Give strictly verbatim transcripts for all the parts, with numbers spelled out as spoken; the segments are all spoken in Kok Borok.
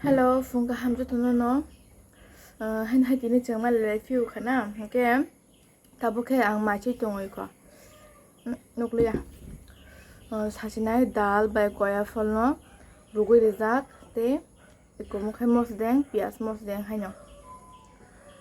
Hello, phung kaham jotono no. Ah, hen hai tini chwng ma le phiyok khana, hwnkhe tabuk khe ang mai se tongwi kho. Mm, nukliya. Ah, sasinai dal bai koya pholno rugwi rijak tei eko mokhe mosdeng, piyaj mosdeng haino.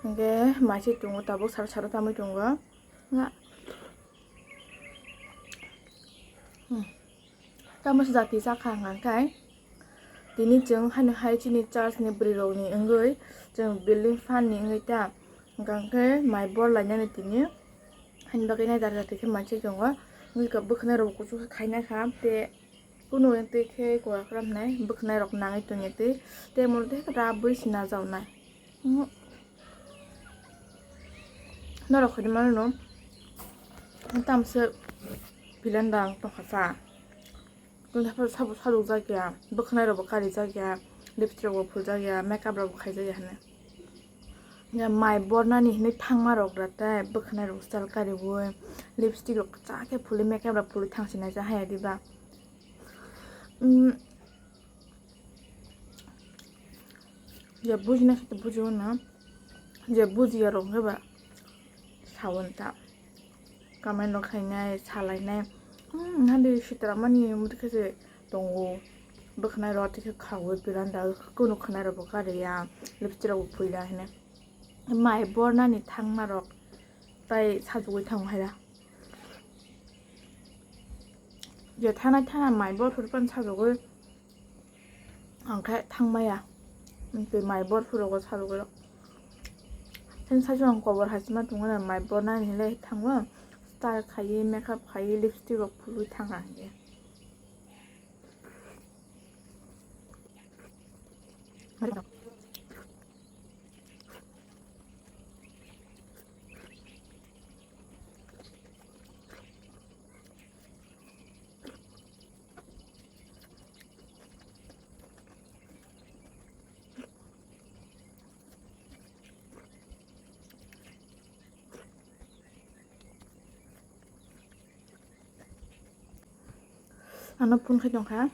Hwnkhe mai se tongo, tabuk sara sara tamwi tongo. Nga. Hmm. Tamo se jati chakha hwnka khe tini chwng haino hai chini church ni bwrwi rok ni wngwi chwng building fan ni wngwi ta hwnka khe mai bor lainani tini haino bagwi nai dar jati khe mansi tongo wngkha bwkhwnai rok kuchuk khe khaina kha te kunu twi khe kora kora hwnwi bwkhwnai rok nangwi tongya twi tei omo tei rabwi se najawnai. Norok khaidi mano no tamse villain dang tongkha sa. Tei haphar sabo sajokjak ya, bwkhwnai rokbo karijak ya, lipstick rokbo phuljak ya, makeup rokbo khaijak ya hwnwi. Ya mai bornani hwnwi thangma rok da tei bwkhwnai rok style kariui, lipstick rok kwchak khe phulwi, makeup rok phulwi thangsinai ja haya diba. Umm, je bujina khe to bujio na, je bujiya rok hwnkhe ba sao ta. Comment rok khainai, salainai, hmm, hadi sitra mani muti khe se tongo. Bwkhwnai rok tei khe khaui veranda kunu khwnai rok bo kariya, lipstick rok bo phuila hwnwi. Mai bornani thangma rok tai sajagwi thango haida. Je thana thana mai bor phuru phano sajagwi ang khe thangmaya. Tei mai bor phuru rok sajagwi rok. Tei sajagwi ang kobor hai sima tongo na mai bornani hinwi thango. Style khaiwi makeup khaiwi lipstick rok phulwi thanga hinkhe. Ano phone khai tongkha.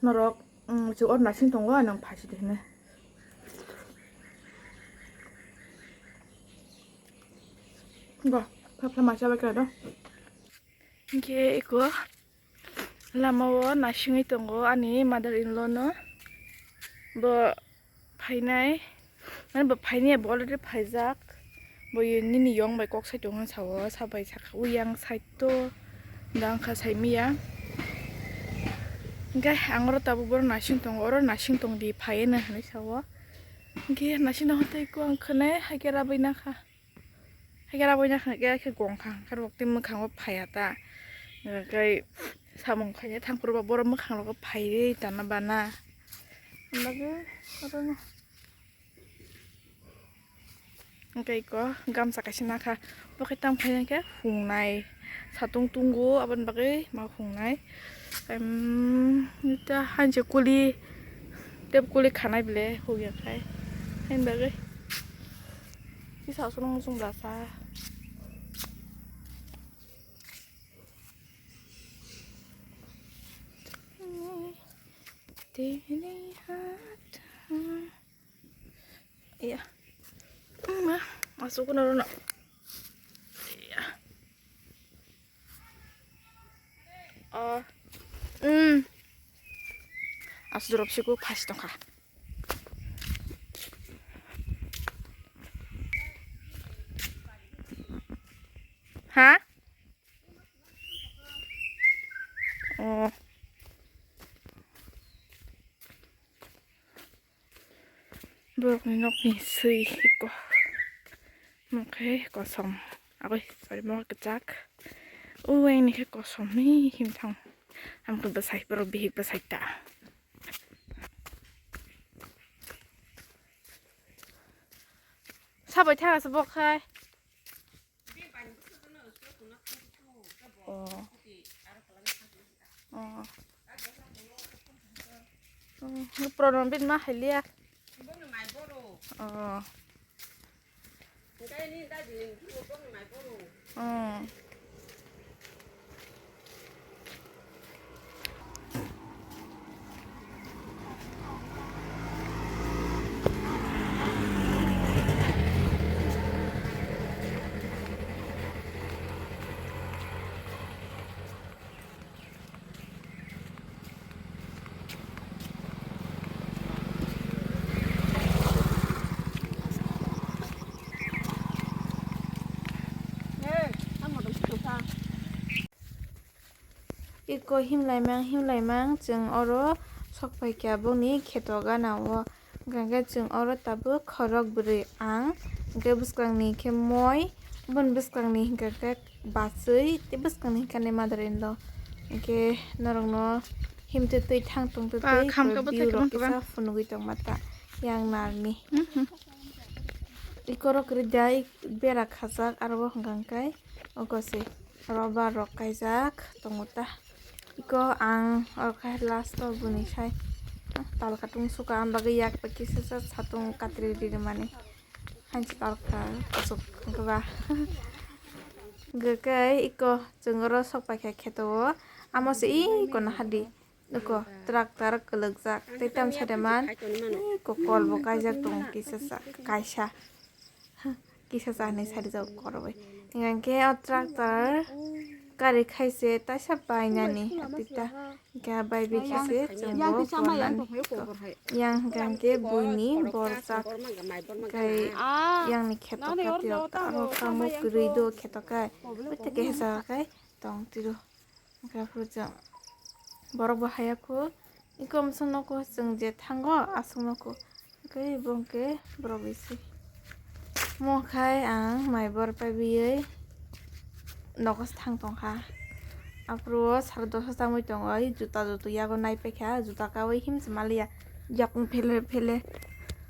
Norok, mm, se or nasing tongo, ano phasi de hwnwi. Go, phapla masa bai kra do. Hingke eko lama o nasingwi tongo ani mother in law no. Bo phainai, mane bo phainai, bo already phaijak. Bo nini yong bai kok sai tongo sao, sabai saka uyang side to dang kha sai miya. Hingke ang oro tabuk boro nasing tongo, oro nasing tong di phai hwnwi sao. Hingke nasing no tei ko ang khwnai hai khe rabai nakha. Hai khe rabai nakha khe gong kha, hingke rok tei mwkhango phaiya ta. Hingke samung khaina thangphuru ba borok mwkhang rogo phaiwi tana bana. Hingke Hingke eko gamsa kaisa nakha, bo khe tamo khaina khe hungnai, satung tungo aboni bagwi ma hungnai. Em, ta hanse kuli, tep kuli khanai bele hugya khai, haini bagwi kisa aswk nw muchung bwlasa. Tini hata. Iya. Ma, masuk na rona. Iya. Oh. Hmm. Asu drop siku pas tongkha. Ha? Oh. Borokni nokni swi eko. Mokhe kosom. Aboi, sorry, mokhe kwchak. Uweng ni khe kosom ni himthang. Amkhe bwsai, borok bihik bwsai ta. Sabai thang asa bok khai. Oh. Oh. Oh, prono bin ma hailia. Oh. Oh. iko himlaimang himlaimang chwng oro sok paikha boni kheto gana o. Hwnkhe chwng oro tabuk khorok bwrwi ang, hwnkhe bwskangni khe moi, boni bwskangni hwnkhe khe bachwi, tei bwskangni hwnkhe mother in law. Hwnkhe norokno himtwi twi thang tongtwi twi view rok kisa phunugwi tongma ta yang narni. Iko rok kwrwi da, bera khajak, aro bo hwnka hwnkhe oko se rubber rok kaijak tongo ta. Iko ang oro khe last o bini sai tal katung suka, ang bagwi yak bai kisa sa satung katri ri rwmani. Hainsa tal kha kuchuk wngkha ba. Hwnkhe iko chwng oro sok paikha kheto o, amo se iko nahardi. Iko tractor kwlwkjak tei tamo side man iko kol bo kaijak tongo kisa sa, kaisa. Kisa sa hinwi sari jago korobai. Hingkha khe o tractor gari khaise taisa bainani atita. Hingkha bai bikhe se chwngbo yang hingkha khe buini borjak. Hingkha yang ni kheto kati o aro kamo kwrwi do kheto kai. Bai theke hesa kai tong tiro. Hingkha phuru chwng borok bo haya kho. Iko mosong nogo chwng je thango aswk nogo. Hwnkhe bo hwnkhe borok bisi. Omo khai ang mai bor paibiui nogo se thang tongkha. Aphuru o sara dosa chamui tongo, juta jutu yago naipaikha, juta kaui himse maliya yakung phele phele.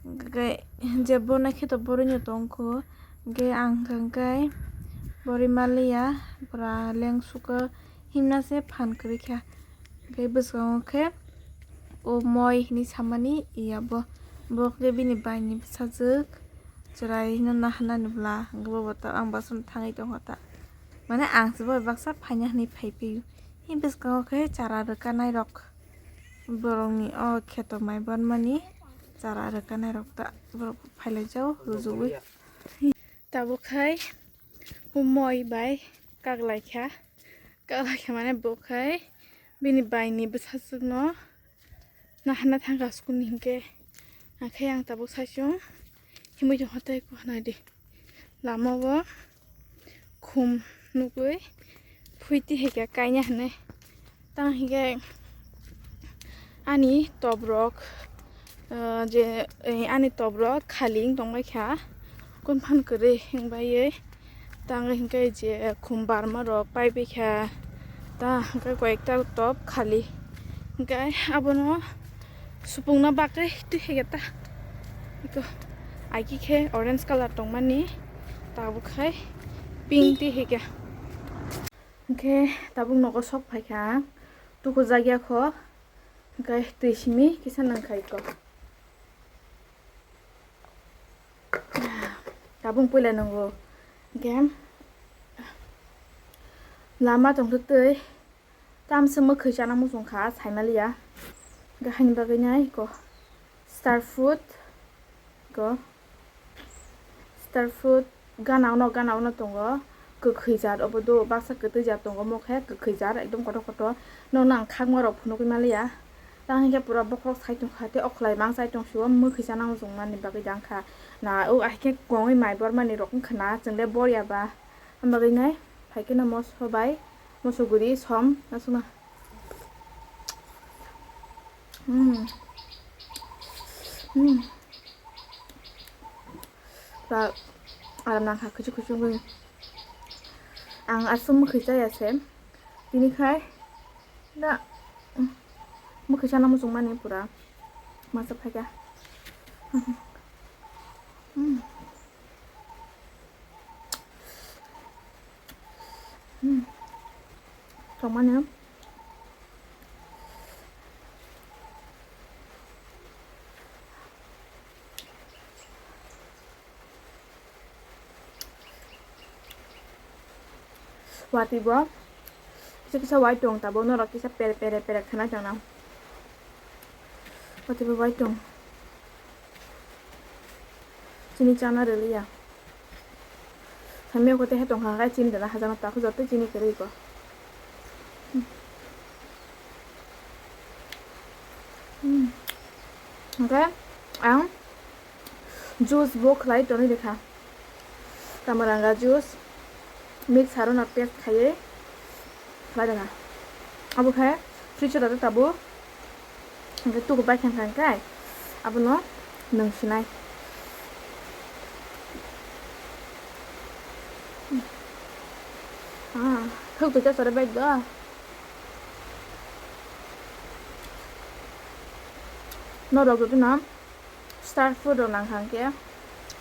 Hwnkhe je bo naikhe to boroi no tongkho. Hwnkhe ang hwnkhe boroi maliya pura lengsukha. Himna se phan kwrwi kha. Hwnkhe bwskango khe o moi hinwi samani ya bo. Bo khe bini baini bwsajwk chwrai hino naharnani bwla. Hwnkhe bobo ta ang bwsano thangwi tongkha ta. Mane ang se bai baksa phaina hinwi phai phaiyo. Hini bwskango khe chara rwkanairok. Borokni o kheto mai bormani chara rwkanairok ta. Borok phailaijao rwjugwi. Tabuk khai o moi bai kaklaikha. Kaklaikha mane bo khai bini baini bwsajwkno naharna thangkha school ni hinkhe. Hakhe ang tabuk saichung himui tongkha tei kuhnaidi lama o khum nugui phuiti hai khe kaina hinui. Tamo hinkhe ani toprok, ah, je, eh, ani toprok khali wng tongbaikha, kun phan kwrwi hinbaiwi. Tamo hinkhe je khum barmarok paibaikha, ta hinkhe koyekta top khali. Hinkhe abono supungna bagwi twi hai khe ta. Iko aiki khe orange colour tongmani, tabuk khai pink twi hai khe. Hwnkhe tabuk nogo sok phaikha ang, tukujakya kho, hwnkhe twi simi kisa nangkha iko. Tabuk puila nungo, hwnkhe lama tongtwtwi tamse mwkhwi chana muchungkha saimaliya, hwnkhe haini bagwi nai iko. Star fruit, go. Star fruit, gana uno, gana uno tongo. Kwkhwi jat, obo do baksa kwtwi jat tongo, omo khe kwkhwi jat, ekdom kotor kotor. Nokno ang khakma rok phunugwi manliya. Tamo hinkhe pura bokhorok sai tongkha, tei okhlai mang chai tongsio, mwkhwi chana muchungmani bagwi dangkha. Na, o ahikhe kongwi mai bormani rok wngkha na, chwng le bor ya ba. Amo bagwi nai, phaikhe no moso bai, moso guri som, aswkno. Mm. Mm. Ba, aram nangkha, kuchuk kuchuk wngwi. Ang aswk mwkhwi chaya se. Tini khai, da, mm, mwkhwi chana muchungmani pura. Masa phaikha. Mm. Hmm. Tongmani. Watwi bo kisa kisa wai tong, tabuk norok kisa pere pere pere khwnai tongna. Watwi bo wai tong. Chini chana rwliya. Hamya kote he tongkha khe chini dana hajakno takhu joto chini kwrwi ko. Hmm. Hwnkhe ang juice bo khlai tonwi rwkha. Kamaranga juice mix haruna paste khaiwi khlai rwkha. Abo khe fridge o da tabuk. Hingke tuku bai khe hingke abono nung sinai. Ah, thuk tu chasare bai do. Norok jodi no star food rok nang kha hingke,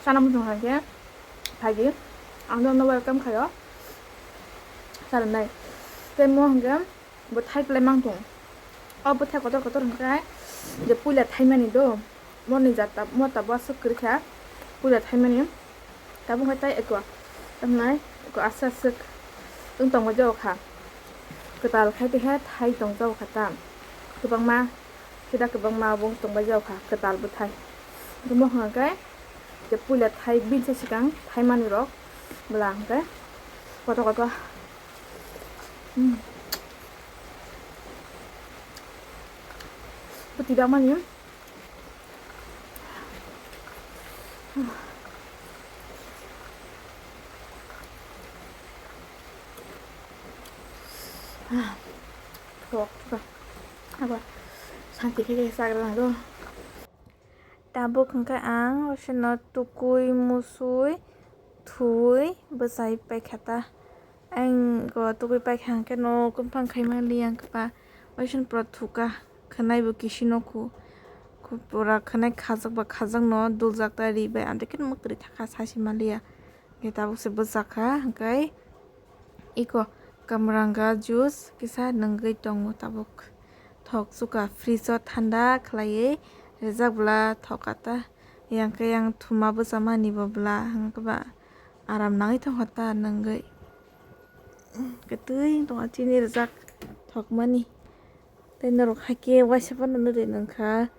chana muchung kha hingke, phaidi ang no welcome khaio. Saranai tei mo hingke. Bwthai kwlai mang tong. O bwthai kotor kotor hwnkhe je puila thaimani do, moni jat ta-, mo tabuk aswk kwrwi kha, puila thaimani. Tabuk hwnkhe tai eko, tamnai eko aswk aswk wng tongma jao kha. Kwtal khai tongkha thai tong jao kha ta. Kwbangma, sida kwbangma wng tongma jao kha kwtal bwthai. Omo hwnkhe je puila thai bini swkang thaimani rok bwla hwnkhe kotor kotor. Hmm. Putibak mani. Tok, tok. Abo santi khe khe sagra do. Tabuk hwnkhe ang osino tukui, musui, thuwi bwchai paikha ta. Ang go tukui paikha hwnkhe no kwphang khaima li ang khe ba. Osino pura thuka khwnai bo kisi no khu. Khu pura khwnai khajak ba khajak no duljak ta ri bai. Ang khe mwkhwtwi thaka saisi ma li ya. Hwnkhe tabuk se bwchakha hwnkhe. Iko kamranga juice kisa nungwi tongo tabuk. Thok chuka fridge o thanda khlaiwi rijak bwla thok kha ta. Yang khe yang thuma bwchamani bo bwla hwnkhe ba aram nangwi thangkha ta nungwi. Kwtwi wng tongkha chini rijak thokmani. Tei norok haikhe waisa phano nw ri nungkha,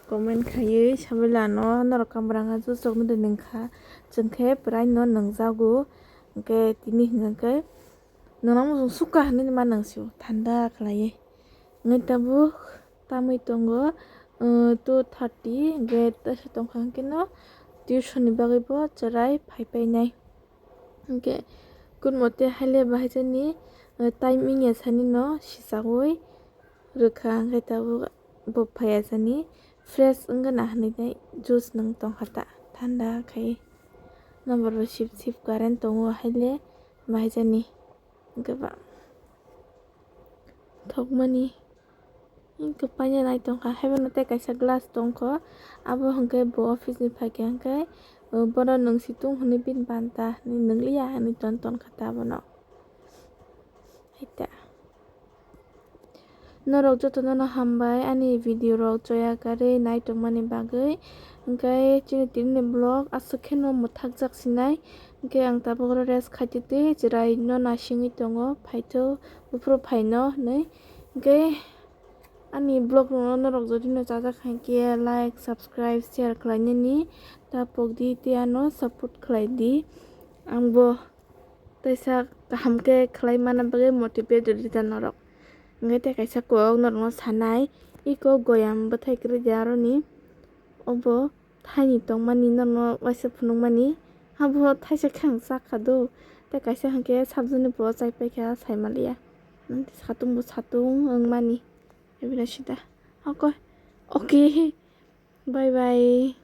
comment khaiwi sabailano norok kamranga juice rok nw ri nungkha, chwng khe pwraino nungjago. Hwnkhe tini hwnkhe nwng mosong sukha hinwi ma nungsio thanda khlaiwi. Hwnkhe tabuk tamwi tongo, uh, two thirty, hwnkhe teisa tongkha hwnkhe no tuition ni bagwi bo chwrai phai painai. Hwnkhe kun mote haile bahai jani, uh, timing ya sani no sichagwi rwkha, hwnkhe tabuk bo phaiya jani fresh wngna hinwi tei juice nung tongkha ta thanda khai number bo sip sip current tongo haile bahai jani hwnkhe ba thokmani. Hwnkhe paina nai tongkha, haiphano tei kaisa glass tongkho, abo hwnkhe bo office ni phaikha hwnkhe, o, bono nungsi tung hwnwi bini banta hinwi nungliya hinwi ton tonkha ta abono. Haita. Norok jotono no hambai ani video rok choya karwi nai tongmani bagwi, hwnkhe chini tini ni vlog aswk kheno mwthakjak sinai, hwnkhe ang tabuk rest khaitwi twi chwrai no nasingwi tongo, phaithok buphuru phaino hinwi, hwnkhe. Ani vlog rokno norok jodi no chajak hai khe like, subscribe, share khlai nini ta pok di tei ano support khlai di. Ang bo teisa kaham khe khlai mana bagwi motivate rwdi ta norok. Hwnkhe tei kaisa kok norokno sanai, iko goyam bwthai kwrwi di aroni obo. Thaini tongmani norokno waisa phunukmani, abo thaisa khe ang chakha do, tei kaisa hwnkhe sabjani bo chaipaikha saimaliya, satung bo satung wngmani, ebina sida. Okay, okay, bye bye.